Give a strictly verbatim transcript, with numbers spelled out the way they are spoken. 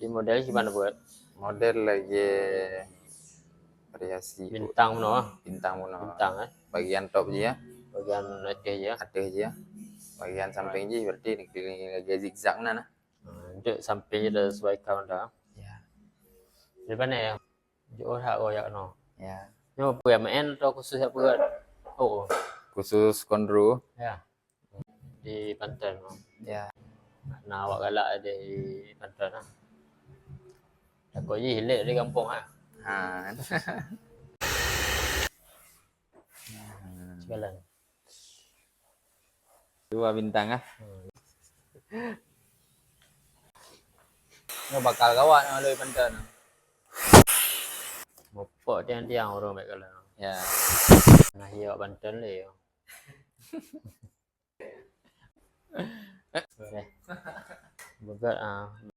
Di model gimana buat? Model lagi variasi. Bintang mana? Bintang mana? Bintang eh. Bagian top je ya. Bagian atas je. Atas je ya. Bagian samping je berarti dikelilingi lagi zigzag nah. Nah. Ha, untuk samping je dah sesuaikan dah. Ya. Di mana ya? Jauh tak kau yak no. Ya. Nyo apa ya main atau khusus apa? Oh. Khusus konro. Ya. Di Panton. Ya. Nah, awak galak di Panton lah. Takut je hilang di kampung ah. Ha. Sekarang. Dua bintang ah. Hmm. Nyo bakal gawat nyo di Panton. Mupok tiang-tiang orang baik kalau. Ya. Nah, iya Panton le. Okey. Buka ah.